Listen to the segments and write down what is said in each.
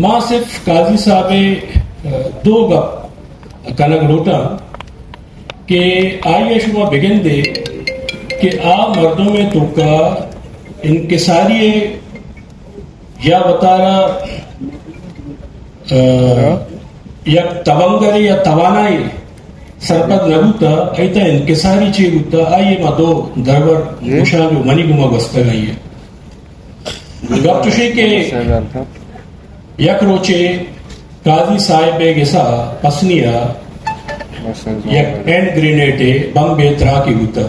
ما صرف قاضی صاحب ء دو گپ کنگ لوٹاں کہ آئی ء شما بگندے کہ آ مردم ء توکا انکساری ء یا وتارا، ء، یک توانگرے یا توانائے سرپد نہ بوتا، ایتا انکساری چے بوتا، آئی ما دو درور گوشاں جو منی گما گوستگ آئی۔ گپ چوشی کہ یک روچے قاضی صاحب ء گسا پسنی ء یک ہینڈ گرینیڈ ء بمبے تراکی بوتا۔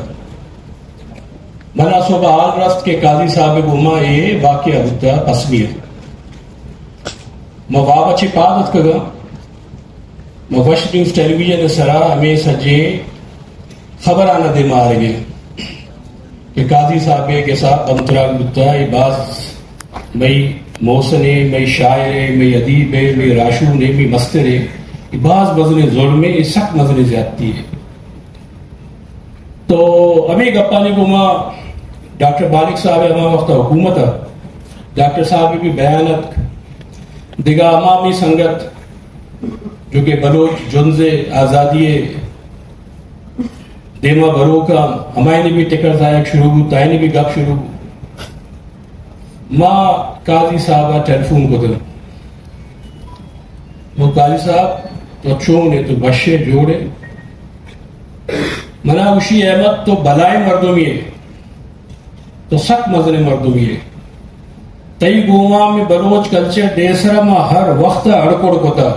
منا صبح حال رست کہ قاضی صاحب ء گوما اے واقعہ بوتا پسنی ء۔ ما واب ء چہ پاد اتکگاں۔ ما وش نیوز ٹیلی ویژن ء سرا ہمے سجیں خبراناں دیما آرگیں کہ قاضی صاحب ء گسا بمب تراک بوتا، اے باز مئی محسن ء، مئی شاعر ء، مئی ادیب ء، مئی راشون ء، مئی مستر ء، اے باز مزنیں ظلم ء، اے سک مزنیں زیادتی ء۔ تو ہمے گپانی گوما ڈاکٹر بالغ صاحب ء ہما وقت حکومت ء ڈاکٹر صاحب ء بھی بیان اتک، دگہ ہما ہمے سنگت جو کہ بلوچ جنز ء آزادی ء دیما بروکاں، ہمایانی بھی ٹکر زایگ شروع بوت، آیانی بھی گپ شروع بوت۔ ما قاضی صاحب ء ٹیلیفون کتگ۔ تو قاضی صاحب، تو چون ئے؟ تو وش ئے، جوڑ ئے؟ منا گوشی، احمد، تو بلائیں مردمے ئے، تو سک مزنیں مردمے ئے۔ تئی گوما ہمے بلوچ کلچر ڈے سرا ما ہر وخت ء اڑ کڑ کتا،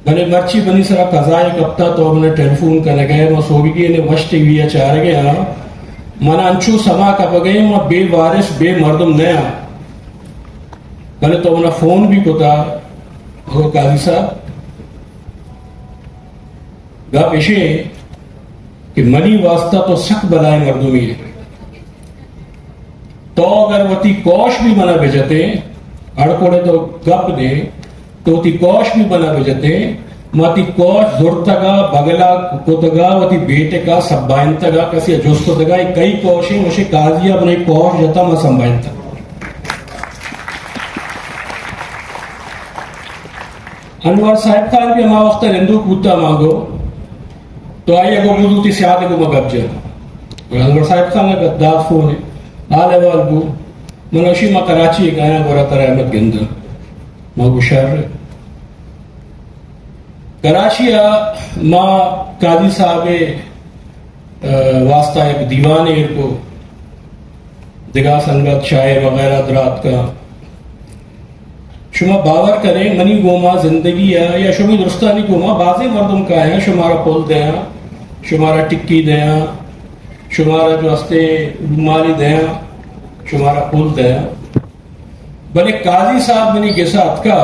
بلے مرچی منی سرا قضائے کپتا، تو منا ٹیلیفون کنگ ئے، ما سوبیگی نے وش ٹی وی ء چارگ ء آں، منا انچو سما کپگ ء ما بے وارث، بے مردم نہ آں، بلے تو منا فون بھی کتا۔ او قاضی صاحب، گپ ایشی کہ منی واسطہ تو سک بلائیں مردمے ئے۔ تو اگر وتی کوش بھی منا بجتے، اڑکوڑے تو گپ دے، تو وتی کوش بھی منا بجتے، ما وتی کوش زرتگا، بگلا کتگا، وتی بیٹکا سبائنتگا، کسی جست کتگا، اے کئی کوشیں؟ وشے قاضی ء منی کوش جتا، ما سمبائنتگ۔ انور صاحب خان بھی ہما وقت نندوک بوتا مانگو، تو آئی ء گوں بزوتی سیاد ء گوں ما گپ جت۔ گڑا انور صاحب خان ء دات فون ء، حال احوال بو۔ من اشی ما کراچی ء کایاں، گورا ترا احمد گنداں۔ ما گوں شر۔ کراچی ء ما قاضی صاحب ء، ء، واسطہ یک دیوانے ایر کو، دگہ سنگت شاعر وغیرہ دراتکاں۔ شما باور کریں، منی گوما زندگی ء یا شمی درستانی گوما بازیں مردم کایاں، شمارا پل دیاں، شمارا ٹکی دیاں، شمارا جو ہستے رومالی دیاں، شمارا پل دیاں۔ بلے قاضی صاحب منی گسا اتکا،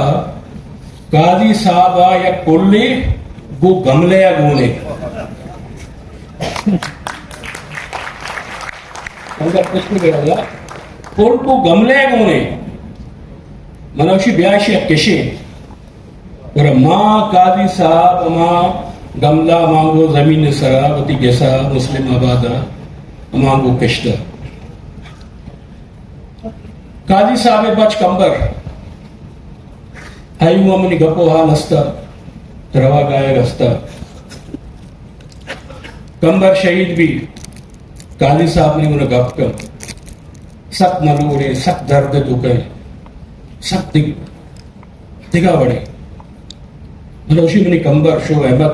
قاضی صاحب ء یک پلے گوں گملے ء گونے۔ انگت کچھ بھی گیا، پل گوں گملے ء گونے۔ من اوشی بیائشی کشے۔ پر ما قاضی صاحب ہما گملہ مانگو زمین سرا وتی گسا مسلم آباد ء مانگو کشتہ۔ قاضی صاحب ء بچ کمبر، ایوک ء منی گپ و حال ہستا، روا گائے رستا۔ کمبر شہید بھی، قاضی صاحب نے انہیں گپ کر، سخت ملوڑے، سخت درد تو کہیں، سخت دگ دگہ وڑے۔ من اوشی منی کمبر شو احمد،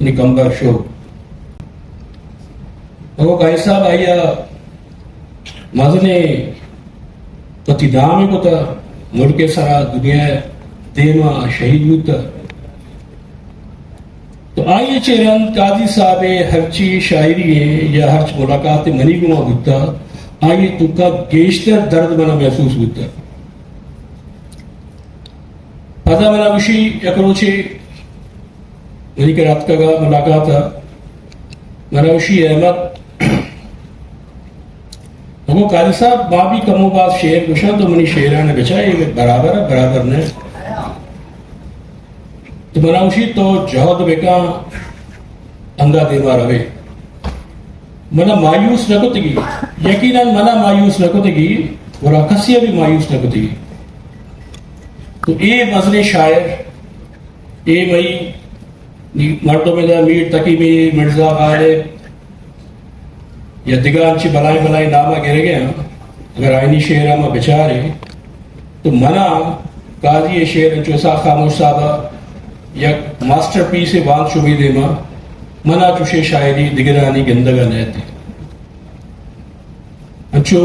منی کمبر شو۔ او قاضی صاحب آئی ء مزنیں وتی دامے کتا، ملک ء سرا دنیا ء دیما شہید بوتا۔ تو آئی ء چہ رند قاضی صاحب ء ہرچی شاعری ء یا ہرچ ملاقات منی گوما بوتا، آئی ء توکا گیشتر درد منا محسوس بوتا۔ پدا منا گوشی، یک روچے منی کرا اتکگا ملاقات ء، منا گوشی، احمد، ہمو قاضی صاحب، ما بھی کمو باز شعر گوشاں، تو منی شعران بچا، اے برابر ء، برابر نہ۔ تو منا گوشی، تو جہد بکن، انگا دیما روے۔ منا مایوس نہ کتگی، یقیناً منا مایوس نہ کتگی، گڑا کسی بھی مایوس نہ کتگی۔ تو اے مزنیں شاعر، اے مئی مردم ادا میر تقی میر، مرزا غالب یا دگہ انچیں بلائیں بلائیں نام ءَ گرگ ءَ آں۔ اگر آیانی شعر ءَ ما بچاریں تو منا قاضی ءِ شعر انچو اسحاق خاموش صاحب ءَ یک ماسٹر پیسے باں شمے دیما، منا چوشیں شاعری دگرانی گندگ ءَ نئیت۔ انچو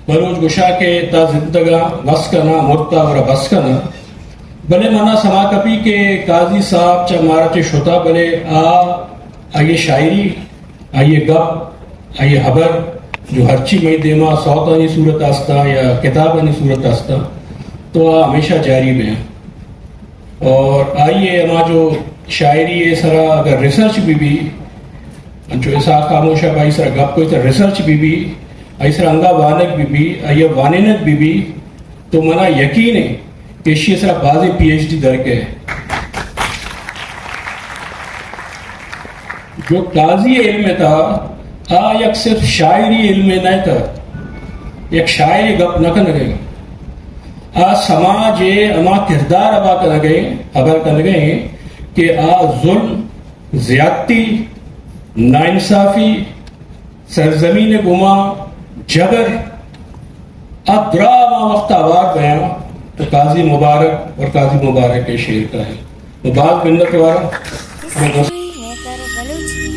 بلوچ گوشاں کہ تا زندگاں بس کناں، مرتا گڑا بس کناں۔ بلے منا سما کپی کہ قاضی صاحب چہ مارا چہ شتا، بلے آ، آئی ءِ شاعری، آئی ءِ گپ، آئی ءِ ہبر جو ہرچی مئی دیما سوتانی صورت ءَ استاں یا کتابانی صورت ءَ استاں تو آ ہمیشہ جاری بہ انت۔ اور آئی ءِ ہما جو شاعری ءِ سرا اگر ریسرچ بہ بی، انچو اسحاق خاموش ءَ آئی سرا گپ کو، تہ ریسرچ بہ بی، آئی سرا انگا وانگ بہ بی، آئی ءَ وانینگ بہ بی، تو منا یقین ہے کہ ایشی ءِ سرا بازیں پی ایچ ڈی درکے۔ جو قاضی ءِ علم ءَ تھا، آ یک صرف شاعری علم ءَ نہ تھا، یک شاعر گپ نہ کنگ ءَ۔ آ سماج ءِ ہما کردار ادا کنگ ءَ، ہبر کنگ ءَ کہ آ ظلم، زیادتی، ناانصافی، سرزمین ءِ گوما جبر، آ درا ہما وقت آوار بیاں تو قاضی مبارک اور قاضی مبارک ءِ شعر کاں۔ باز منت وار آں۔ History maker Balochi.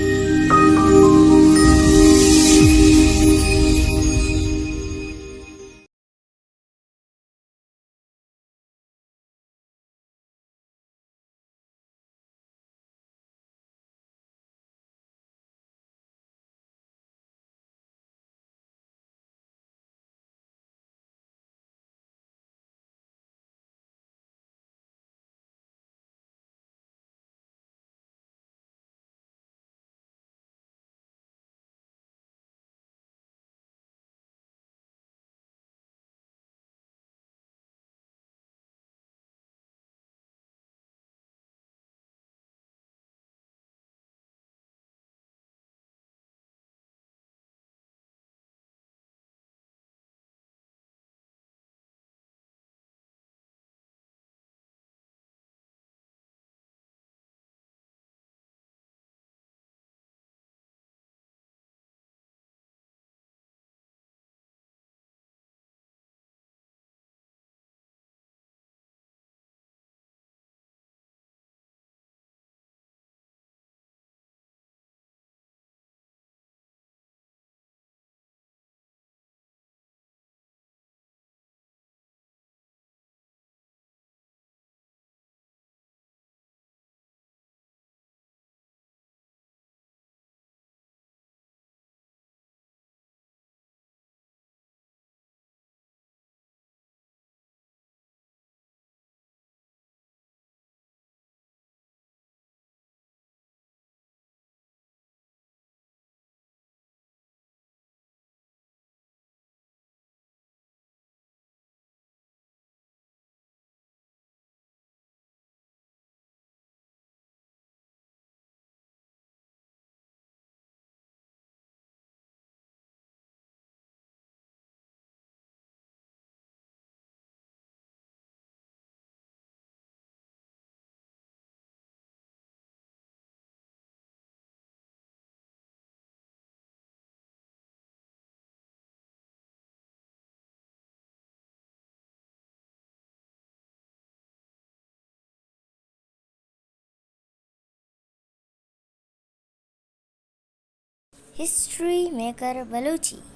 History maker Balochi.